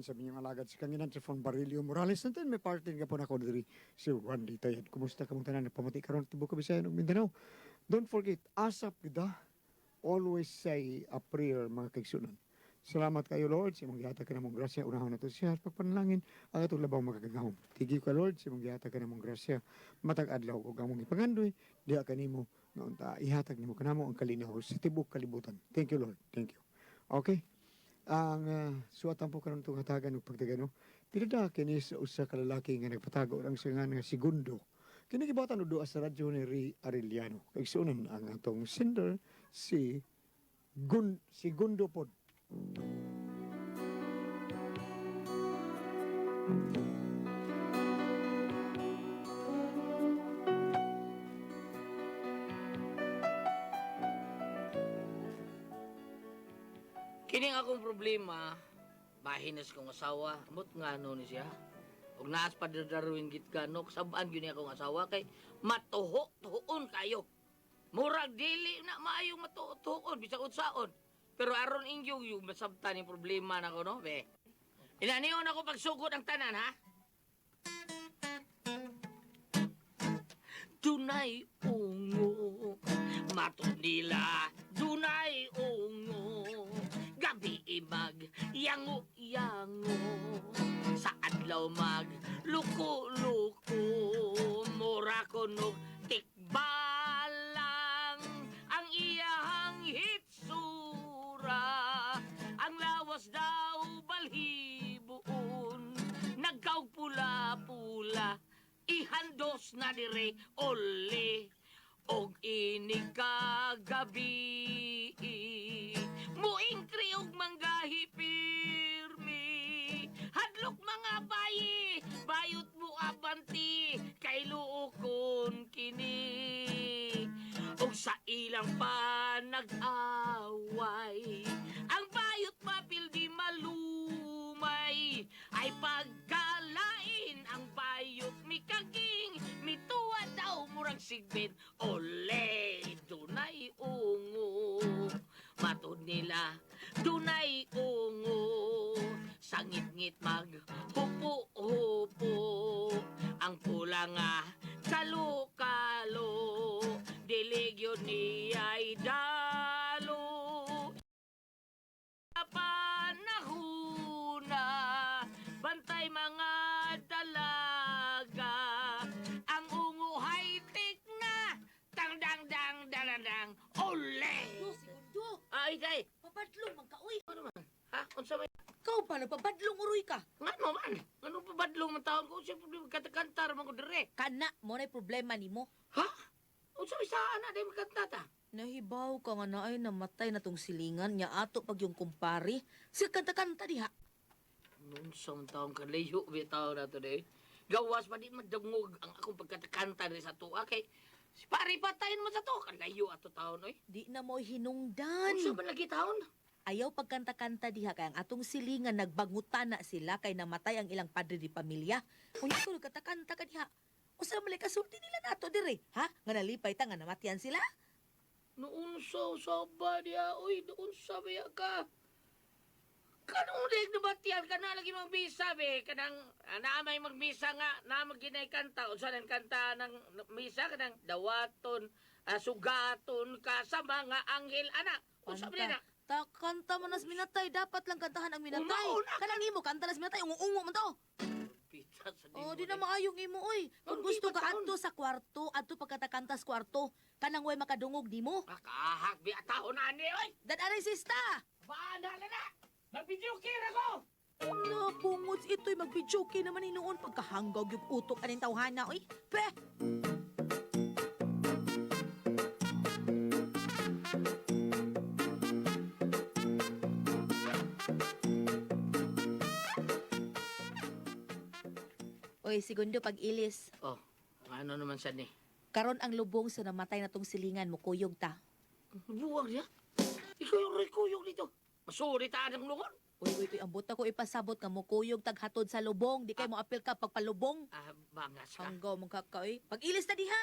Sa minyong alagad si Kanginan Trifon Barilio Morales. Nantin may party nga po na ako diri si Randy Tayad. Kumusta kamong tanan? Nagpamati karon tibuok Kabisayan ug Mindanao. Don't forget, asap gida. Always say a prayer, mga kaigsunan. Salamat kayo, Lord, sa imong gihatag kanamong grasya. Unahon nato siya at pagpanalangin ang atong labaw makagagahom. Tigi ka, Lord, sa imong gihatag kanamong grasya matag adlaw ug among ipangandoy diha kanimo nga unta ihatag nimo kanamo ang kalinaw sa tibuok kalibutan. Thank you, Lord. Thank you. Okay. Ang suwatan po karon itong hatagan ug pagdagano. Pinada kini sa usa ka lalaki nga nagpatago ang siya nga Segundo. Kini gibatan og duha sa radyo ni Ray Arellano. Kaigsuonan ang atong sender si Gun Segundo pod. Kining akong problema, bahinas kong asawa, amot nga ano ni siya. Ug naas pa darwin git kano, kasabaan gyud niya akong asawa kay matuho tuon kayo. Murag dili na maayong matuo-tuon bisag unsaon. Pero aron inyo yung masabtan yung problema nako, no, be. Inaniyon ako pagsugod ang tanan, ha? Dunay ungo, matod nila, dunay ungo. Gabi imag, yango-yango. Sa adlaw mag, luko-luko. Mura kunog tikbalang ang iyahang hitsura. Ang lawas daw balhibuon, nagkaog pula-pula. Ihandos na dire uli og inig kagabi. Muingkri og manggahi pirmi. Hadlok mga bayi, bayot mo abanti, kay luokon kini. Og sa ilang panag-away, ang bayot mapildi malumay. Ay pagkalain ang bayot mikaging, mituwa daw murag sigbin. Ole, dunay ungo, matud nila, dunay ungo. Sangit-ngit mag hupo-hupo, ang pula nga kalo-kalo, diligyo niya'y dalo. Panahuna, bantay mga dalaga, ang ungo high-tech na, tang dang dang dang dang, ole! Do, Segundo, Ay, day, pabadlong man ka, uy. ano man? Ha? Unsa may? Ikaw pa, nagpabadlong uroy ka. Ngano man? Ngano pabadlong man taon ko? Unsa problema kanta-kanta man ko dire? Kana, mo na'y problema nimo. Ha? Unsa may saan na day magkanta ta? Nahibaw ka nga na ay namatay na tong silingan niya ato pag yung kumpare. Sige, kanta-kanta diha. Unsa man taon ka layo bitaw na to day. Gawas pa di madungog ang akong pagkatakanta diri sa tuwa kay si pare patayin mo sa to. Kalayo ato taon oy. Di na mo hinungdan. Unsa man lagi taon? Ayaw pagkanta-kanta diha kay ang atong silingan nagbangutan na sila kay namatay ang ilang padre di pamilya. Unya ko nagkanta-kanta ka diha. Usa man lay kasulti nila nato dire, ha? Nga nalipay ta nga namatian sila. Noon sa ba diya, oy, noon sa ba ka? Kanong lig nabatian ka na lagi magmisa, be. Kanang, naamay magmisa nga, na ginay kanta. Unsa nang kanta ng misa, kanang dawaton, sugaton ka sa mga anghel, ana. Unsa ba na? Ta kanta man nas minatay, dapat lang kantahan ang minatay. Una-una Kanang imo kanta nas minatay, ungo-ungo man to. Pita sa Oh, di na maayong imo oy. Kung Ang gusto di ka ba taon? adto sa kwarto, adto pagkatakanta sa kwarto, kanang way makadungog nimo. Makahak, bi, ataon na ani, oy. Dad-aray sista. Bahala na! Mag-video care ako! Ala, bungods ito'y magbidyoke naman hinuon pagkahanggag yung utok aning tawhana oy. Pe! Oy, segundo pag-ilis. Oh, ano naman sa ni? Karon ang lubong sa namatay na tong silingan mo kuyog ta. Buwag niya? Ikaw yung rekuyog dito. Masuri ta ang lungon. Uy, uy, uy, ambot ako ipasabot nga mukuyog taghatod sa lubong. Di kay mo apil ka pagpalubong. Ah, bangas ka. Hanggaw mong kaka, oy. Pag-ilis na diha.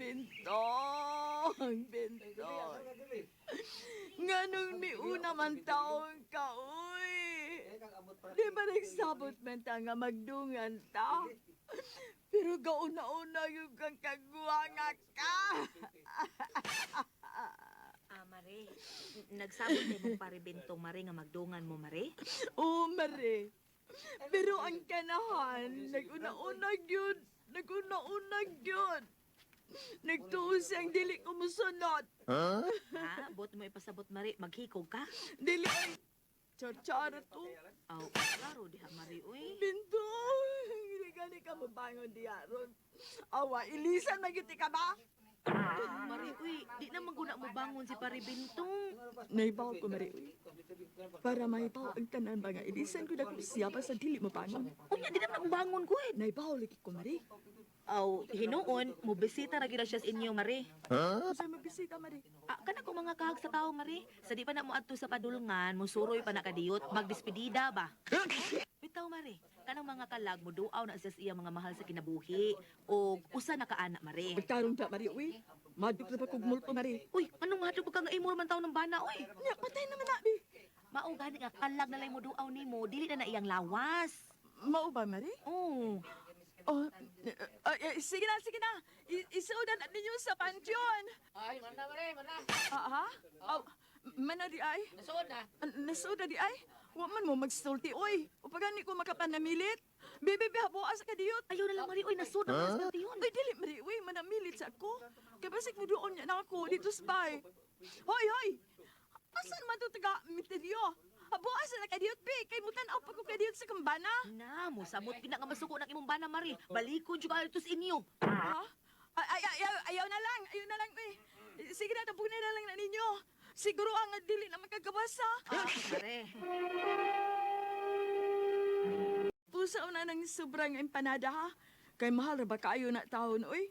Bentong, Bentong. Nganong miuna man taon ka, uy. Di ba nagsabot man ta nga magdungan ta? Pero gauna-una yung kang kagwanga ka. Ah, Mare, nagsabot na mong pare Bentong, Mare, nga magdungan mo, Mare. Oo, Mare. Pero ang kanahan, naguna-una yun. Naguna-una yun. Nagtuo siyang dili ko musunod. Ha? Bot mo ipasabot, Mare. Maghikog ka? Dili ay char-chara to. Aw, klaro diha, Mare, uy. Bintong, hindi gani ka mabangon diya ron. Awa, ilisan magiti ka ba? Mare, uy, di na maguna mo bangon si pare Bentong. Naibaw ko, Mari, uy. Para maibaw ang tanan ba nga ilisan ko na kung siya pa sa dili mabangon. Unya, di naman bangon ko eh. Naibaw lagi ko, Mari. Aw, hinuon, mo bisita ra gyud na siya sa inyo, Mare. Sa mabisita, Mari. Ah, kana ko mga kahag sa tao, Mare. Sa di pa na mo adto sa padulngan, musuroy pa na kadiyot, magdespedida ba? Bitaw, Mare. Kanang mga kalag mo duaw na siya sa iya mga mahal sa kinabuhi o usa na kaana, Mare. Pagtarong ta, Mari, uy. Maduk na ba kog multo, Mari? Uy, anong hadlok ka nga imor man taw ng bana, uy? Nya, patay naman na, bi. Mao gani nga kalag na lang mo duaw nimo, dili na na iyang lawas. Mao ba, Mari? Oh, Oh, sige na, sige na. Isuodan na ninyo sa pansyon. Ay, mana mare, mana. Ah, ha? Oh, mana di ay? Nasuod na. Nasuda di ay? Wa man mo magsulti, oy. O pagani ko makapanamilit. Bebe, be, habuas ka diyot. Ayaw na lang, Mare, uy, nasud na huh? Yun. Ay, dili, Mari, uy, manamilit sa ako. Kay basig mo doon niya na ako, dito sa bay. Hoy, hoy! Asan man to taga misteryo? Habuas na kadiyot, be. Kay mutan-aw pa ko kadiyot sa kambana. Na, mo samot gina nga masuko ng imong bana, Mare. Balikon jud ka dito sa inyo. Ha? Ay, ay, ay, ayaw na lang, ayaw na lang, eh. Sige na, tapunin na lang na ninyo. Siguro ang dili na makagawas, ha? Ah, Mare. Pusaw na ng sobrang empanada, ha? Kay mahal ra ba kaayo na taon, oy?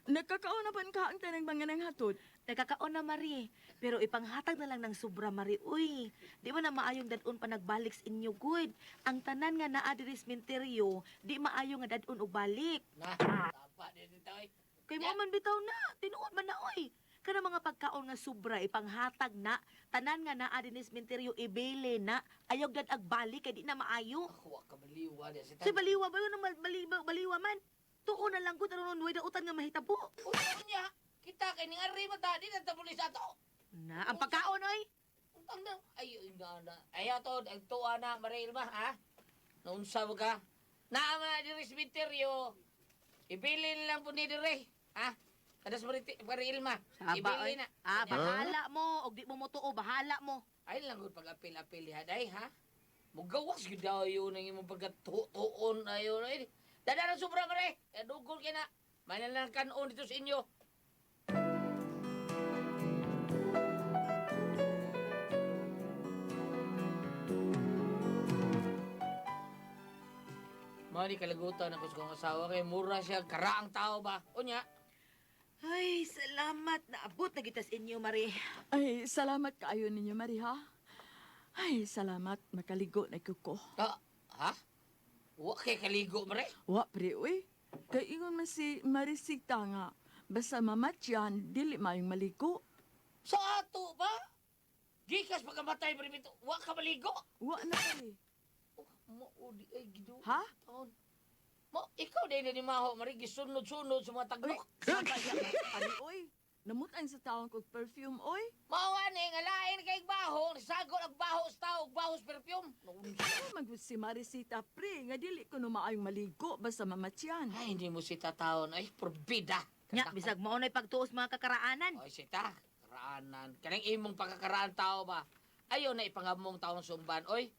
Nagkakaon na pan ka ang tanang mga nang hatod. Nagkakaon na, Mari. Pero ipanghatag na lang ng sobra, Mari. Uy, di ba na maayong dadon pa nagbalik sa inyo, good? Ang tanan nga naa diri sa sementeryo, di maayo nga dadon og balik. Na, tapa din dito ay. Kay mo man bitaw na, tinuod man na, oy. Kana mga pagkaon nga sobra, ipanghatag na. Tanan nga naa diri sa sementeryo, ibili na. Ayaw dad agbalik, kay di na maayo. Ako wa ka baliwa di si Sa baliwa ba yun ang baliwa man? Tuon na lang ko, taron way dautan nga mahitabo. Unya, unya. Kita kay ning ari man ta di na ta pulis ato. Na, ang pagkaon, oy. Utang na. Ay, ay, na, na. Ay, ato, ang tuwa na, Maria Ilma, ha? Naunsa mo ka? Naa man na diri sementeryo. Ibilin lang po ni dire, ha? Kadas Maria Ilma. Saba, oy. Ibilin na. Ah, bahala mo. Og di mo motuo, bahala mo. Ay lang gud pag-apil-apil haday, ha? Mugawas gyud daw yun ang imong pagkatuon ayo ay. Dada na sobra mare. Dugol kay na. May na lang kanon dito sa inyo. Mao ni kalagutan ako sa kong asawa kay mura siya karaang tao ba. Unya, Ay, salamat. Naabot na kita sa inyo, Mari. Ay, salamat kaayo ninyo, Mari, ha? Ay, salamat. Makaligo na ko. ta, ha? Wa kay kaligo mare. Wa, pre, uy. Kay ingon man si Marisita nga. Basta mamatyan, dili maayong maligo. Sa ato ba? Gikas pagkamatay mare bito, wa ka maligo. Wa na, pre. Mo di ay gidu. Ha? Taon. Mo ikaw din ni Maho mari gisunod-sunod sa mga Uy, taglok. saba ya, Mari, uy. Namutan sa taon kog perfume, uy. Mao ani nga lain kay baho, sagot ang baho sa tao, ug baho sa perfume. Ay, mag si Marisita, pre, nga dili ko no maayong maligo, basta mamatyan. Ay hindi mo sita taon ay porbida. Nya, bisag mao na'y pagtuos mga kakaraanan. Oy sita, karaanan. Kanang imong pagkakaraan tao ba? Ayo na ipangamong taon sumban oy.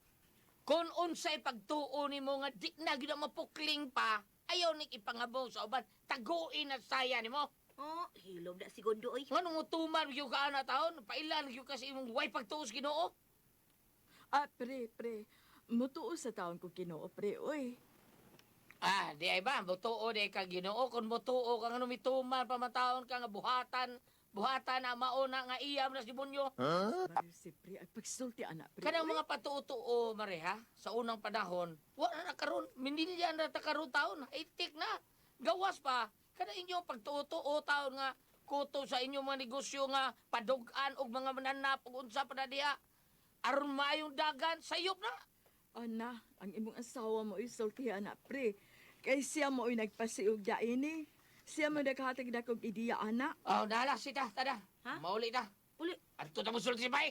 Kung unsay pagtuo nimo nga di na gyud ang mapukling pa, ayaw ni ipangabong sa uban, taguin at saya nimo. Oh, hilom na si Gondo, oy. Nganong mutuman gyud ka ana taon, pailan gyud ka sa imong way pagtuos Ginoo. Ah, pre, pre. Mutuo sa taon ko Ginoo, pre, uy. Ah, di ay ba, mutuo di ka Ginoo kun mutuo ka ngano mituman pa man taon ka nga buhatan, buhatan na mauna nga iyam na si demonyo. Mari si pre, ay pagsulti anak, pre. Kanang uy. mga patuo-tuo mare ha, sa unang panahon, wa na na karon, minilya na ta karon taon, itik na. Gawas pa kada inyo pagtuo-tuo taon nga Kuto sa inyong mga negosyo nga padug-an og mga mananap ug unsa pa na diha. Aron maayong dagan, sayop na. Ana, ang imong asawa mo isulti ana pre. Kay siya mo ay nagpasiog ini. Siya mo naghatag na kog ideya ana. Oh, nahala sita, tada. Ha? Mauli ta. Uli. Adto ta mo sulti si Bay.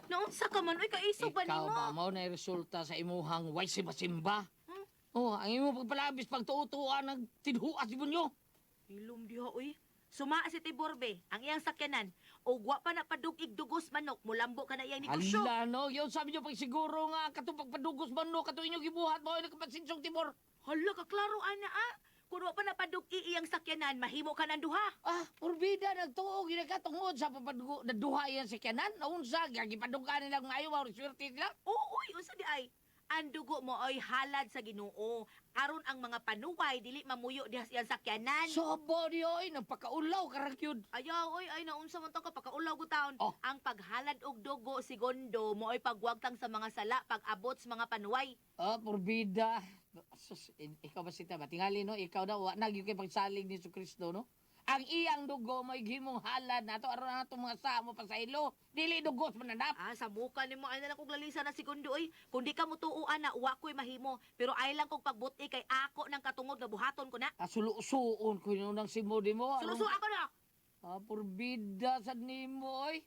Naunsa ka man, uy, kaisog ba Ikaw nimo? ba mao na resulta sa imuhang way simba-simba? Hmm? Oh, ang imong pagpalabis pagtuo-tuoan ng tinhuas nyo. Ilom diha, uy. Sumaa si Tiborbe, ang iyang sakyanan. Og wa pa na padug-ig dugos manok, mulambo ka na iyang negosyo. Hala no, yun sabi nyo pagsiguro nga katong pagpadugos man no, katong inyong gibuhat mo ay nagkapasinsong Tibor. Hala ka klaro ana ah. Kun wa pa na padug-i iyang sakyanan, mahimo ka ng duha. Ah, porbida nagtuo gyud ka tungod sa papadugo na duha iyang sakyanan. Naunsa gipadugan nilang maayo mao swerte sila. Oo, uy, unsa di ay? Ang dugo mo ay halad sa Ginoo. Aron ang mga panuway dili mamuyo diha sa iyang sakyanan. Sobo di oy nagpakaulaw karagyud. Ayaw, oy, ay naunsa man to ka pakaulaw ko taon. Oh. Ang paghalad og dugo segundo mo ay pagwagtang sa mga sala pag-abot sa mga panuway. Ah, porbida. Sus, ikaw ba sita ba? Tingali no, ikaw daw wa na gyud kay pagsalig ni Kristo no. Ang iyang dugo mo himong halad nato aron ang atong mga samo pa sa ilo. Dili dugos mananap. Ah, sa muka nimo ay na lang kog lalisa na segundo oy. Kung di ka mutuo ana, wa ko'y mahimo. Pero ay lang kog pagbuti kay ako nang katungod nga buhaton ko na. Ah, sulusuon ko yun ng simo di mo. Suluso ako na. Ah, porbida sa nimo oy.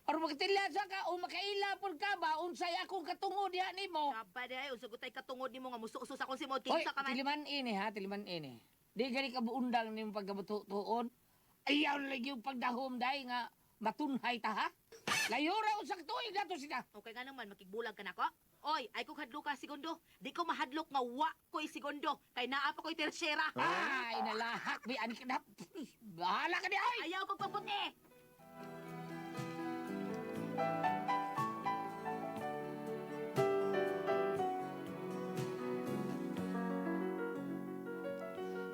Aron magtilya sa ka o makaila pud ka ba unsay akong katungod diha nimo. Kaba di ay unsa gutay katungod nimo nga mususo sa akong simod Oy, kinsa ka man. tiliman ini ha, tiliman ini. Di gani ka buundang nimo pagkabutuon. Ayaw lagi yung pagdahom dai nga matunhay ta ha. Layo ra usak tuig nato sila. Okay nga naman makigbulag ka nako. Oy, ay kog hadlok ka segundo. Di ko mahadlok nga wa ko'y segundo kay naa pa ko'y tersyera. Ay, nalahak bi ani ka na. Bahala ka di ay. Ayaw kog pagbuti.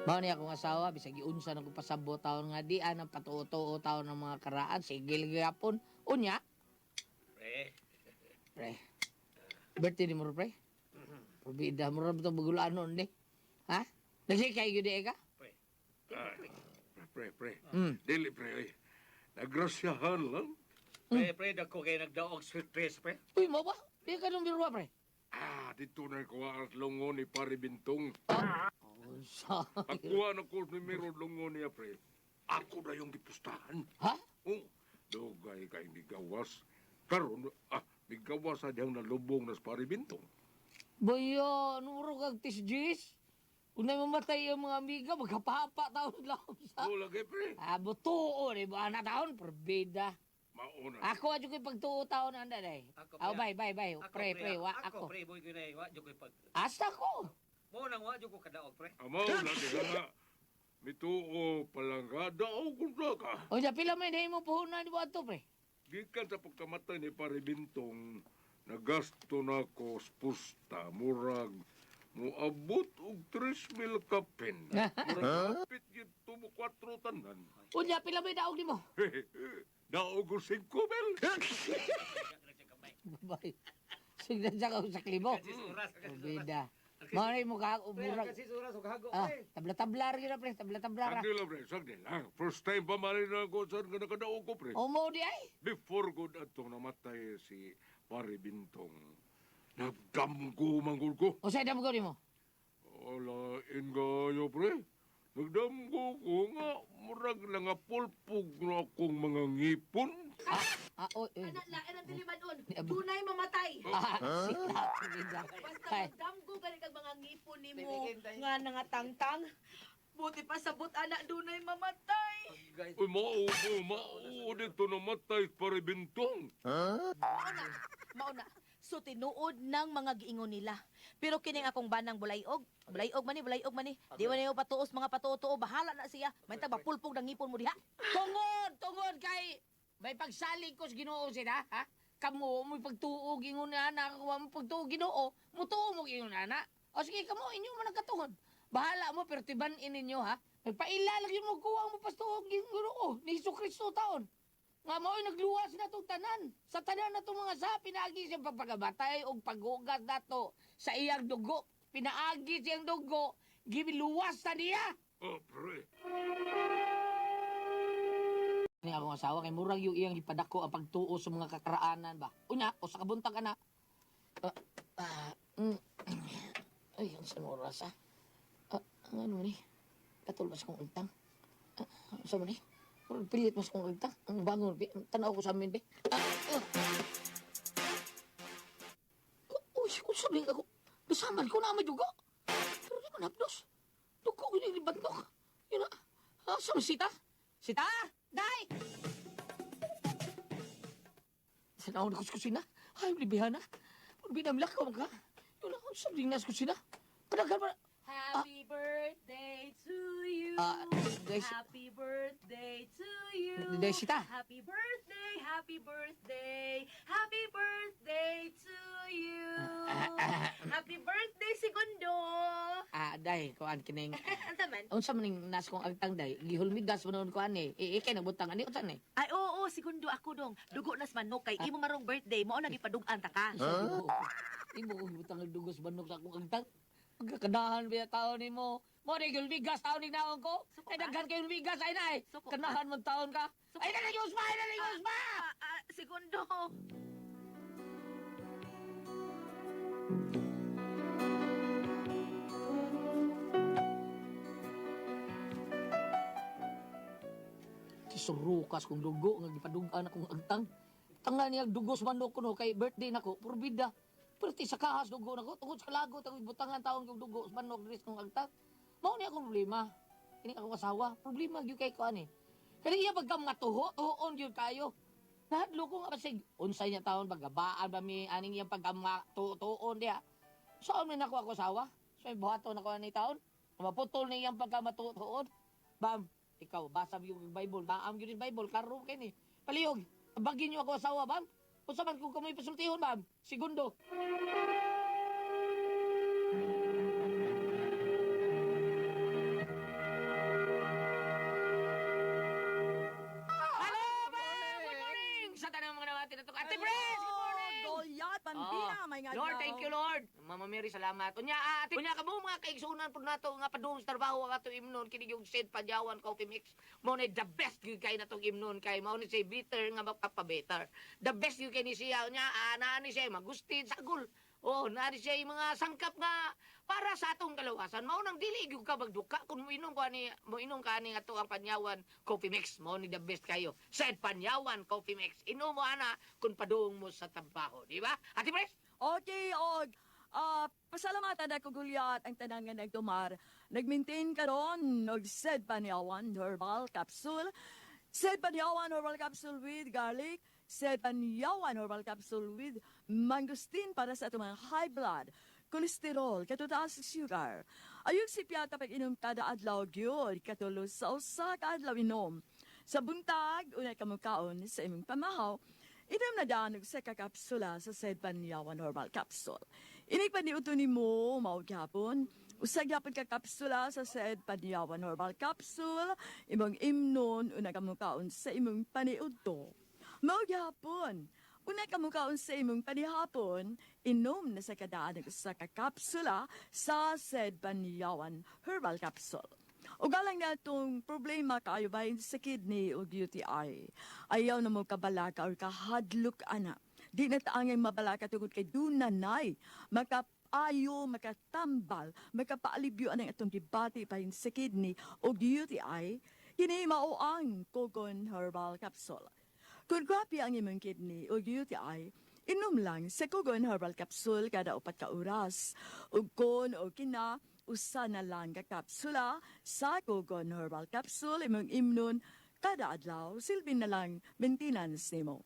Mao ni akong asawa bisag giunsa na ko pasabot taon nga di ang patuo-tuo taon ng mga karaan sige gyapon. Unya, Pre, pre. Birthday ni mo pre. Probida mo ra to bagulaan noon di. Ha? Nagsikay gyud di ka? Ay, pre, pre. Mm. Dili, pre. Ay. Nagrasyahan lang. Pre, pre, dagko kay nagdaog sweet dress, pre. Uy, mo ba? Di ka nung birwa, pre. Ah, dito na ko ang lungo ni Pare Bintong. Unsa? Ako na ko ni Miro lungo niya, pre. Ako na yung gipustahan. Ha? Oh, dugay kay migawas. Karon, ah, migawas sa diyang nalubong na sa Pare Bintong. Boyo, numero kag tisjis. Unay mamatay ang mga amiga, magkapapa taon lang sa. Oh, lagi, pre. Ah, butuo, di ba? Na taon, perbeda. Mauna. Ako, adyo ko'y pagtuo taon anda, day. Ako, Oh, pre. bye, bye, bye. Pre, pre, wa, ako. ako. Pre, boy, ginay, wa, jud ko'y pag... Asta ko. Mo nang wa, jud ko kadaog, pre. Amaw, lagi ka nga. Mituo palangga, daog kung ka. O, ja, pila may mo puhunan, di ba ato, pre? Gikan sa pagkamatay ni Pare Bintong, nagasto na ko sa pusta, murag, muabot og 3,000 kapin. Murag kapit yun tumo 4 tanan. Unya, pila may daog ni mo? Daog og 5,000. Bye. Sigdan siya ka sa klibo. Perbeda. Mao mo ka, Pre, murag. kasi oras, ug hago, Ah, pre. tabla-tabla ra gyud na, pre, tabla-tabla ra. Sagdi lang, pre, sagdi lang. First time pa mali na ako saan ka nakadaog ko, pre. O mo di ay. Before good atong namatay si Pare Bintong, nagdamgo manggol ko. O sa dam ko nimo. Alain kayo, pre. Nagdamgo ko nga, murag lang nga pulpog na akong mga ngipon. Ah, oy, oy. Ana lain ang dilimanon. Abot. Dunay mamatay. Ah, sila, perbeda. Basta Ay, magdamgo gani kag mga ngipon nimo nga nangatangtang. Buti pa sabot ana dunay mamatay. Uy, mao ko, mao dito namatay pare Bintong. Mauna, mauna. So tinuod ng mga giingon nila. Pero kining akong banang bulayog, bulayog man ni, bulayog man ni. Di man niyo patuos mga patuo-tuo, bahala na siya. May mapulpog ng ngipon mo diha. Tungod, tungod kay may pagsalig ko sa Ginoo sila, ha? Kamo mo pagtuo gingon na anak, wa mo pagtuo Ginoo, mutuo mo gingon na anak. O sige kamo inyo man ang katungod. Bahala mo pero tiban-in ninyo ha. Magpaila lagi mo kuwang mo pastuo Ginoo ni Hesus Kristo taon. Nga mao'y nagluwas na tong tanan. Sa tanan na tong mga sa pinaagi siyang pagpagabatay og paghugas nato sa iyang dugo. Pinaagi siyang dugo, giluwas ta niya. Oh, pre. Ni akong asawa kay murag yung iyang gipadako ang pagtuo sa mga kakaraanan ba. Unya, o sa kabuntag ana. Ah, ah, mm, ay, ang sa oras ah. Ah, ang ano ni? Katol ba sa kong agtang? Ah, sa man ni? Murag pilit mas kong agtang. Ang bangon, bi. Tanaw ko sa amin, bi. Ah, ah. Uy, kung sabihin ako, nasaman ko na may dugo. Pero di man hapdos. Dugo ko yung bantok. Yun na. Ah, sa man sita? Sita! Day! Sa naon ko sa kusina? Ay, libihan na. Binamlak ko ka. Yun na, sabi na sa kusina. Padagan pa. Happy birthday to you. Ah, guys. Happy birthday to you. Day, Sita. Happy birthday, happy birthday, happy birthday to you. Happy birthday, Segundo. Ah, day, kuan kining. Anta man? Unsa man ning nas kong agtang day? Gihulmigas man noon ko ani. Ikay nagbutang ani unsa ni? Ay, oo, Segundo, ako dong. Dugo nas manok kay imo marong birthday, mao nang ipadug-an ta ka. Huh? Imo ko gibutang og dugos manok sa akong agtang. Pagkakanahan ba taon nimo? Mo ni gihulmigas taon ni naon ko. Suko Ay ka? daghan kay hulmigas ay nay. Suko ka? Kanahan man taon ka. Suko Ay na usma, ay na usma. Ah, ah, Segundo. Kisurukas kong dugo nga gipadug-an akong agtang. Tanga niya dugo sa manok ko no kay birthday nako, purbida. Perti sa kahas dugo nako, tungod sa kalagot ang butangan taon kong dugo sa manok diri sa kong agtang. Mao ni akong problema. Kini akong asawa, problema gyud kay ko ani. Kani iya pagka mga tuho, tuhoon gyud kayo. Nahadlo ko nga basig unsay niya taon pagabaan ba mi aning iyang pagka mga tuon diha. Saan man nako ako asawa? So buhaton nako ani taon. Maputol ni iyang pagka matutuon. Bam, ikaw, basa mo yung Bible. Naam yun yung Bible, klaro kay ni. Palihog, bagin niyo ako asawa, bam. Unsa man kung kamoy pasultihon, bam. Segundo. Hello, ma'am! Good morning! Sa tanang mga namati na to. Ate Pres, good morning! Golyat, Pambina, Oh. may nga Lord, thank you, Lord. Mama Mary, salamat. Unya, ah, ate, unya kamo mga kaigsunan po nato nga padung sa trabaho ang ato imnon kini yung St. Panyawan Coffee Mix. Mao ni the best gyud kay natong imnon kay mao ni say bitter nga mapapa-better. The best gyud kay ni siya unya, ah, naa ni siya magustin sagol. Oh, naa ni siya yung mga sangkap nga para sa atong kalawasan. Mao nang dili gyud ka magduka kung moinom ka ani, moinom ka ani ato ang Panyawan Coffee Mix. Mao ni the best kayo. St. Panyawan Coffee Mix. Inom mo ana kung padung mo sa trabaho, di ba? Ate Pres? Okay, og pasalamatan ako Gulyat ang tanan nga nagtumar. Nagmaintain karon og Sed Panyawan Herbal Capsule. Sed Panyawan Herbal Capsule with garlic. Sed Panyawan Herbal Capsule with mangosteen para sa atong mga high blood, cholesterol, katutaas sa sugar. Ayun si Piata pag inom kada adlaw gyud, katulo sa usa ka adlaw inom. Sa buntag, unay ka mukaon sa imong pamahaw, inom na daan og sa kapsula sa Sed Panyawan Herbal Capsule. Inig pa ni uto nimo, mao gyapon. Usa gyapon ka kapsula sa Sed Panyawan Herbal Capsule, imong imnon una ka mukaon sa imong paniudto. Mao gyapon. Una ka mukaon sa imong panihapon, inom na sa kadaan og usa ka kapsula sa Sed Panyawan Herbal Capsule. Ugalang na itong problema kaayo bahin sa kidney o UTI. Ayaw na mo kabalaka or kahadlok ana. Di na taangay mabalaka tungod kay dunanay. Makaayo, makatambal, makapaalibyo anang atong gibati bahin sa kidney o UTI. Kini mao ang Kogon Herbal Capsule. Kung grabe ang imong kidney o UTI, inom lang sa Kogon Herbal Capsule kada 4 ka oras. Ug kon o kina, usa na lang ka kapsula sa Kogon Herbal Capsule imong imnon kada adlaw, silbi na lang maintenance nimo.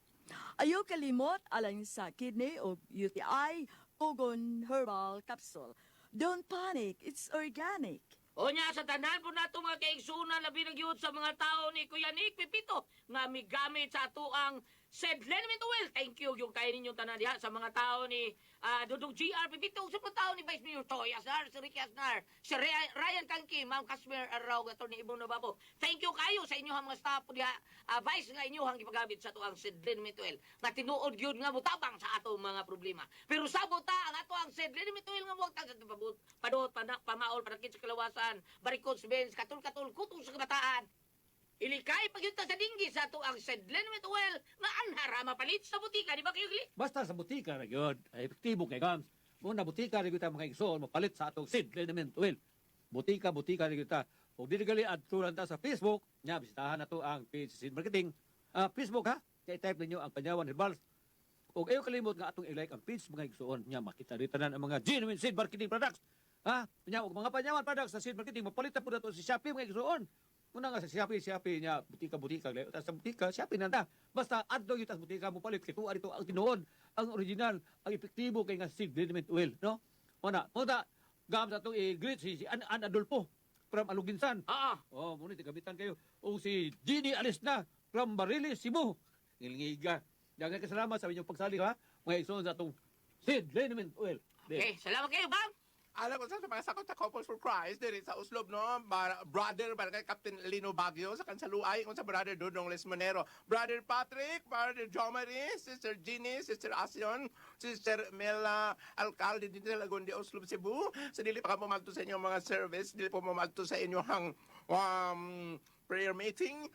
Ayaw kalimot alang sa kidney o UTI, Kogon Herbal Capsule. Don't panic, it's organic. Unya sa tanan po nato mga kaigsunan labi na gyud sa mga tao ni Kuya Nick Pipito nga migamit sa atoang Sed Leniment Oil. Thank you yung kayo ninyong tanan diha sa mga tao ni Dudong GR Pipito, sa mga tao ni Vice Mayor Toy Asnar, si Ricky Asnar, si Ryan Kangki, Ma'am Casmer Arraw, Atty. Ibong Nababo. Thank you kayo sa inyong mga staff diha, Vice nga inyong gipagabit sa tuang Sed Leniment Oil nga tinuod gyud nga motabang sa ato mga problema. Pero sabot ta ang ato ang Sed Leniment Oil nga muwagtang sa pabot, padot, pamaol, panakit sa kalawasan, barikod sa bens, katul-katul, kutong sa kabataan. Ilikay pagyunta sa dinggi sa ato ang Sedlen with Oil nga anhara mapalit sa butika, di ba kayo gili? Basta sa butika ra gyud, ay epektibo kay gams. Mo na butika ra gyud ta mga igsoon mapalit sa atong seed liniment oil. Butika butika ra gyud ta. Ug dili gali adto lang ta sa Facebook, nya bisitahan nato ang page Seed Marketing. Facebook ha, kay type ninyo ang Panyawan Herbals. Ug ayaw kalimot nga atong i-like ang page mga igsoon nya makita dito tanan ang mga genuine seed marketing products. Ha? Nya og mga Panyawan products sa seed marketing mapalit na pud nato si Shopee mga igsoon. Una nga sa Shopee, Shopee nya butika butika layo ta sa butika, Shopee na ta. Basta adto gyud ta sa butika mo palit kay tuwa dito ang tinuod, ang original, ang epektibo kay nga seed liniment oil, no? Una, muna gam sa atong i-greet si An, An Adolfo from Aluginsan. Oo. Oh, muna gamitan kayo. O si Ginny Alisna from Barili, Cebu. Ngilngiga. Daghang kasalamat sa inyong pagsali ha. Mga igsoon sa atong seed liniment oil. Okay, salamat kayo, Bam. Alam ko sa mga sakot sa Couples for Christ diri sa Oslob no, brother barangay Captain Lino Baguio sa Kansaluay kung sa brother Dudong Lesmonero, brother Patrick, brother Jomari, sister Ginny, sister Asion, sister Mela Alcalde dito sa Lagoon de Oslob Cebu. Sa dili pa ka pumadto sa inyong mga service, dili po pumadto sa inyong prayer meeting.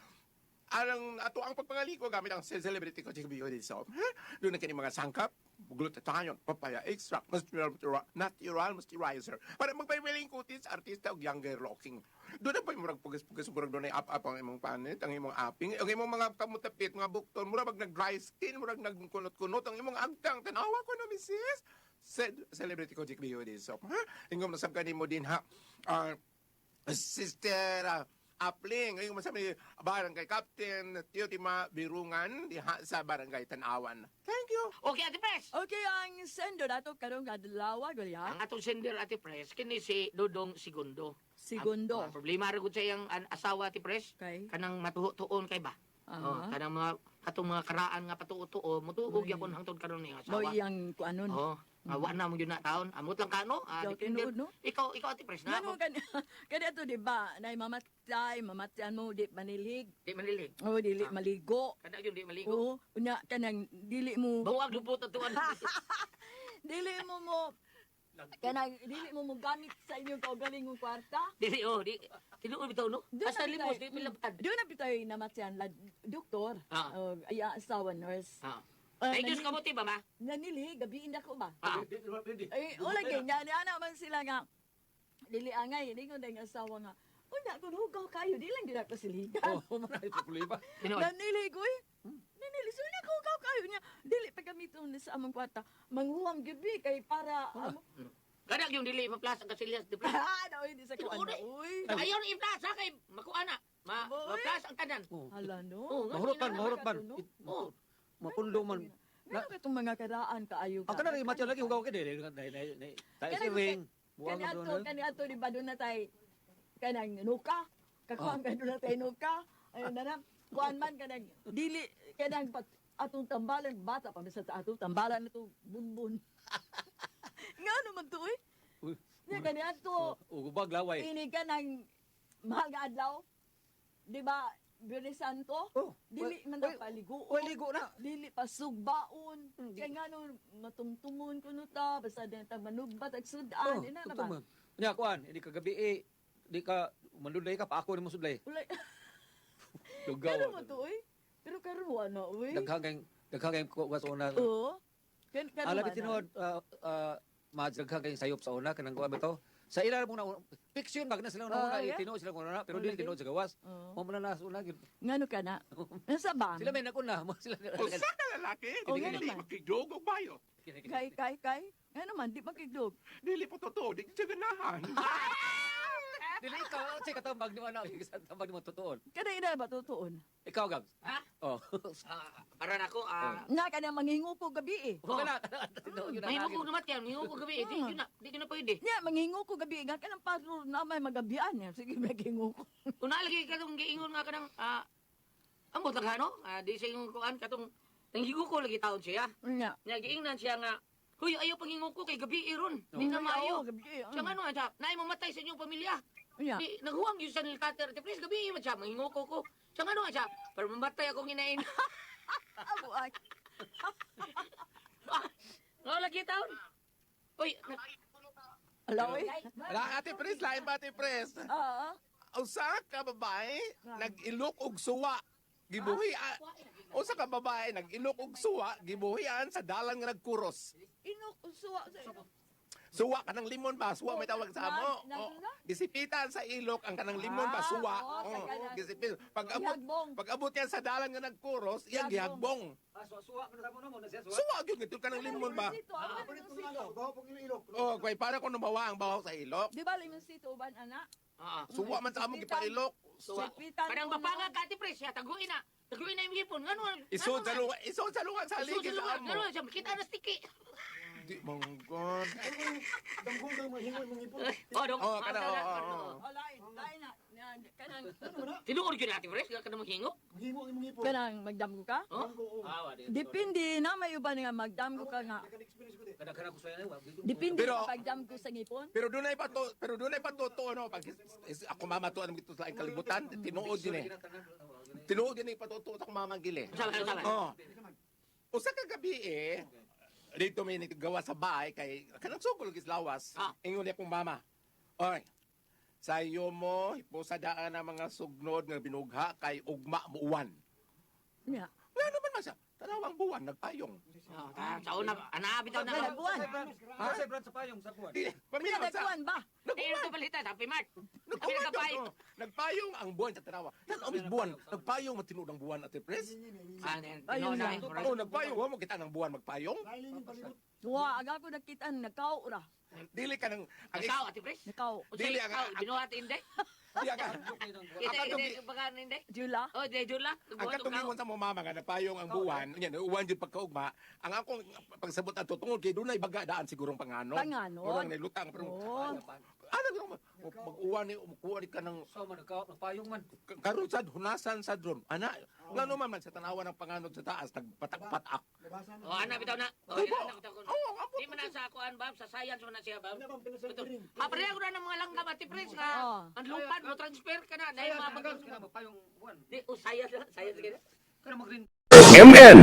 Arang ato ang pagpangaliko gamit ang celebrity ko beauty soap. Ha? Doon na kini mga sangkap, glutathione, papaya extract, natural, natural moisturizer. Para magpaiwiling kutis, artista og younger looking. Doon na pa yung murag pugas-pugas, murag doon ay up-up ang imong panit, ang imong aping, ang imong mga kamutapit, mga bukton, murag mag nag-dry skin, murag nagkunot-kunot, ang imong agtang. Tanawa ko no, misis. Said celebrity ko beauty soap. Ha? Ingom nasab kanimo din ha. Sister Apling, ngayon masabi barangay Captain Teotima Birungan diha sa barangay Tanawan. Thank you. Okay, Ate Pres. Okay, ang sender ato karong adlaw gulya. Ang atong sender, Ate Pres, kini si Dudong Segundo. Segundo. Ang problema ra gud sa iyang asawa, Ate Pres. Okay. Kanang matuo-tuon kay ba? Oh, kanang mga katong mga karaan nga patuo-tuo, mutuog yapon hangtod karon ni Mo asawa. iyang kuanon. Oh, wa na mo gyud na taon. Amot lang kano. Daw Depende. tinuod, no? Ikaw Ate Pres na. Ngano kani kani ato di ba nay mamatay, mamatayan mo di manilig. Di manilig. O dili maligo. Kana gyud di maligo. Oo, unya kanang dili mo Bawag lupot at tuan. dili mo mo kanang dili mo mo gamit sa inyong kaugalingong kwarta. Dili oh, di tinuod bitaw no. Doon Basta na limos bitay. di pilabtan. Doon na bitay namatayan la doktor. O iya asawa nurse. Ay Diyos kabuti ba ma? Nanili gabi na ko ba? Ah. Ay, wala ganyan. Ana man sila nga. Dili angay, hindi ko na yung asawa nga. Una, kung hugaw kayo, di lang gina ko siligan. Oh, marami problema. Tinuod. Nanili ko eh. Nanili, so nga hugaw kayo niya. Dili pa gamiton sa among kwarta. Manghuam gyud bi kay para amo. Kada yung dili ipaplas ang kasilyas di plas. Ah, no, hindi sa kuan. Tinuod eh. Uy. Ayaw na iplas ha kay makuha na. Ma Boy. maplas ang tanan. Oh. Hala no. Oh, nga, Mahurutan, sila. mahurutan. No? Oh. Mapundo man. Ngano katong mga karaan kaayo Ang kanang matyo lagi hugaw kay dili tayo si ring. Buwang Kani ato, doon. kani ato di ba doon na tay kanang nuka. Kakuan ka doon na tay nuka. Ayun na na. Kuan man kanang dili kanang pat, atong tambalan bata pa sa atong tambalan ito bunbun. Ngano man to eh? Uy. Nya kani ato Ugubag laway. ini kanang mahal nga adlaw. Di ba? Biyernes Santo? Oh, Dili man na paligo. Uy, ligo na. Dili pa sugbaon. Kaya nga no, matumtumon kuno ta, basta din ta manugbat ag sudan, Oh, ina na ba? tugtong man. Nya kuan, hindi ka gabi eh. Di ka mandulay ka pa ako nimo sudlay. Ulay, Lugaw. kano mo to oy? Pero karon wa na oy. Daghang kay daghang kay ko sa una. Oo. Kan karon Ala wa na. tinuod mas daghang kay sayop sa una kanang kuan ba to? Sa ila mo na fiction ba na sila una Ah, yeah. tinuod sila una pero Oh, dili lagi. tinuod sa gawas. Oo. Mo man na sa una gyud. Ngano ka na? Nasa ba? Sila may naguna mo sila. Usa ka lalaki, Oh, nga dili naman. makigdog og bayot. Kay kay kay. Ngano man di makigdog. Dili po totoo, di siya ganahan. Dili ikaw say katambag ni ana tambag ni mo tutuon. Kada ina ba tutuon? Ikaw Gabs. Ha? Oh. Para nako ah Nga kana manginguko gabi eh. Wala na. Tinuod yun ang Mahimo akin. ko namat yan, mahimo ko gabi, eh. Di yun na, di yun na pwede. Nya manginguko gabi nga kanang pastor na may magabian niya. Sige maginguko. Una lagi katong giingon nga kanang ambot lang ano? Di sa ingon kuan katong Nanghinguko lagi taon siya. Nya. Nya giingnan siya nga, "Huy, ayaw panginguko kay gabi iron. Di na maayo." Oo, gabi. Siya nga no, siya, naay mamatay sa inyong pamilya. Nya. Di, naghuwang yun sa nilkater. Ate Pres, gabi man siya, manginguko ko. Siya nga no, siya, pero mamatay akong inain. Abo ay. Nga lagi taon. Uy, Ala oy. Ala, Ate Pres, lain ba, Ate Pres? Oo. Usa ka babae, nag-ilok og suwa. Gibuhi, usa ka babae, nag-ilok og suwa, gibuhian sa dalan nga nagkuros. Inok suwa sa inok. Suwa kanang limon ba? Suwa may tawag sa amo. Na- Oh, na- gisipitan sa ilok ang kanang limon ba? Ah, Suwa. oo, Oh, kay gisipit. Pag-abot, Gihagbong. pag-abot yan sa dalan nga nagkuros, iyang Gihagbong. gihagbong. Ah, suwa suwa man sa mo na siya suwa. Suwa gyud gito kanang limon ba? Limonsito, ah, limonsito. Baho pong ilok. Oh, kay para ko numawa ang bahaw sa ilok. Di ba limonsito uban ana? ah, Suwa man sa amo gipailok. suwa. Sipitan Kanang ko bapanga na. ka, Ate Pres, siya, taguin na. Taguin na yung gipon. Nga no, Isod sa luwa, isod sa luwa sa Isod haligi sa sa lugar. amo. Nga no, siya, kita na sticky. Di manggon. Damgong kang mahingoy mong ipon. Oh, dong. Oh, kana, oo, oo, oo. Oh, lain, lain na. Na- Kanang Tinuod yun, Ate Pres, ka na manghingo. Mahingo ang imong ipon. kanang magdamgo ka? Oh? Damgo, oo. Ah, wa di. Depende na may uban nga magdamgo ka nga. Naka-experience ko di. Kadaghan ako sa wa. Depende Pero- sa pagdamgo sa ngipon. Pero dunay pa totoo no pag is, ako mama to anong gito sa laing kalibutan, tinuod din eh. Tinuod din eh patotoo sa akong mama gile. Sama, sama. Oh. Usa ka gabi eh, dito may gawa sa bahay kay kanang sugol gis lawas. Ah. Ingon niya akong mama. Oy, sayo mo hipusa daan ang mga sugnod nga binugha kay ugma muuwan. Nya. Nga naman man siya. Tanawang buwan nagpayong. Oh, sa una, ana, bitaw na. Nagbuwan. Ha? Sa brand sa payong sa buwan. Di, paminaw sa. Nagbuwan ba? Pero ito balita, Happy Mart. Nagkuwan Nagpayong. yun, oh. Nagpayong ang buwan sa tanawa. Tanaw mis buwan. Nagpayong matinuod ang buwan ate Pres. Ah, Ayun na. na. Oh, nagpayong. Wa mo kita ng buwan magpayong. Lailin yung palibot. Wa, aga ko nakita nakaw ra. Dili ka ng ang Ikaw, Ate Pres. Nakaw. Dili, Dili ang- binuhat hindi. di ang Kita Ang hindi baga hindi. Jula. Oh, di jula. ang katungingon sa mo mama nga nagpayong ang buwan, yan uwan jud pagkaugma. Ang akong pagsabot ato tungod kay dunay baga daan sigurong panganon. Panganon. Murang nilutang pero Oh. ano gyud mag-uwan ni umukuha ni ka ng So man nagka nagpayong man. karon sad hunasan sa drone. Ana, ngano man man sa tanawa ng panganod sa taas nagpatak-patak. Nabasa na. Oh, ana bitaw na. Oh, Ay, bo. ana bitaw ko. Oo, ang Di man na sa akuan bab, sa science man na siya bab. Ano bang pinasabirin? Ha, pareho na ng mga langgam Ate Pres nga. Oh. Ang lupad mo transfer ka na dahil mga Kana pag magpayong buwan. Di, oh, science lang, science ka na. Kana magrin MN.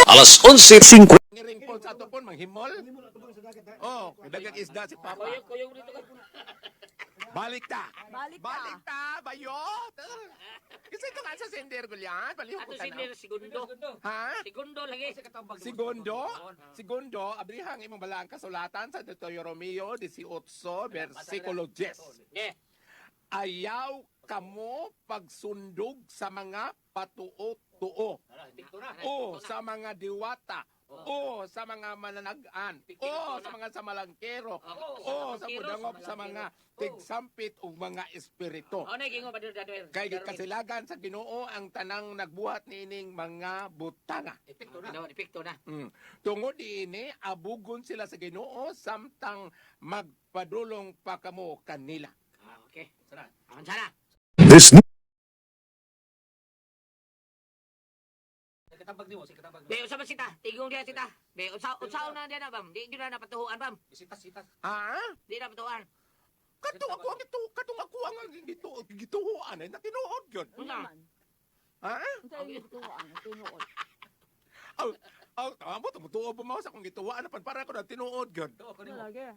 Alas 11:50. Ngiring po sa ato pon manghimol. Hindi mo atubang sa dagat. ha? Oh, daghang isda si Papa. Kuyog, kuyog dito ka. Balik ta. Balik ta. Balik ta, bayot. Kasi ito nga sa sender Gulyan, palihog Ato ko si tanaw. Mir Segundo. Ha? Segundo lagi. Segundo, segundo, abrihang imong balaang kasulatan sa Deuteronomio 18, versikulo 10. Yeah. Ayaw kamo pagsundog sa mga patuo-tuo o sa mga diwata o sa mga mananagan o sa mga samalangkero o sa mudangop sa mga tigsampit ug mga espiritu. Oh, nagingo ba dadwer? Kay gikasilagan sa Ginoo ang tanang nagbuhat niining mga butanga. Epekto na. No, epekto na. Tungod diini abugon sila sa Ginoo samtang magpadulong pa kamo kanila. Ah, okay. Sana. Aman sana. This Katambag nimo, si katambag. Be, usa ba sita? Tigong diya sita. Be, usa usa na diya na bam. Di gyud na napatuhuan bam. Sitas sitas. Ha? Di na patuhuan. Katong ako ang gitu, katong ako ang gitu, gituhuan ay natinuod gyud. Unsa? Man. Ha? Unsa yung gituwa ang tinuod. Aw, aw, amo tumutuo pa mo sa akong gituhuan apan para ako na tinuod gyud. Tuo ko nimo. Wala ge.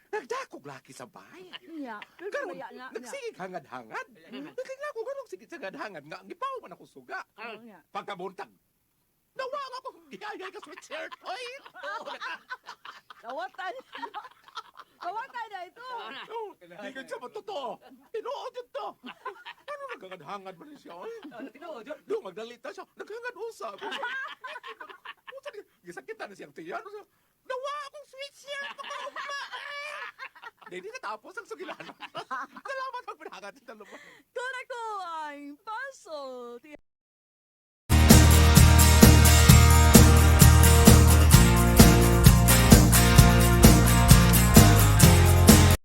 Nagdakog laki sa bahay. Nya. Pero Karon, maya na. Nya. nagsigig hangad-hangad. Nagsigig ako ganong sige hangad-hangad nga gipaw man ako suga. Karon. Nya. Pagkabuntag. Nawa nga ako giyayay ka sweatshirt. Oy. Kawatan. Kawatan na ito. Oh, na. Oh, di ko siya matotoo. Tinuod yun to. Ano naghangad-hangad man siya? Oy. Tinuod yun. Do magdalita siya. Naghangad usa. Usa gisakitan na siyang tiyan. Usa, nawa akong sweatshirt. Makaugma. Di, di natapos ang sugilan. Salamat pag pinangat sa dalawa.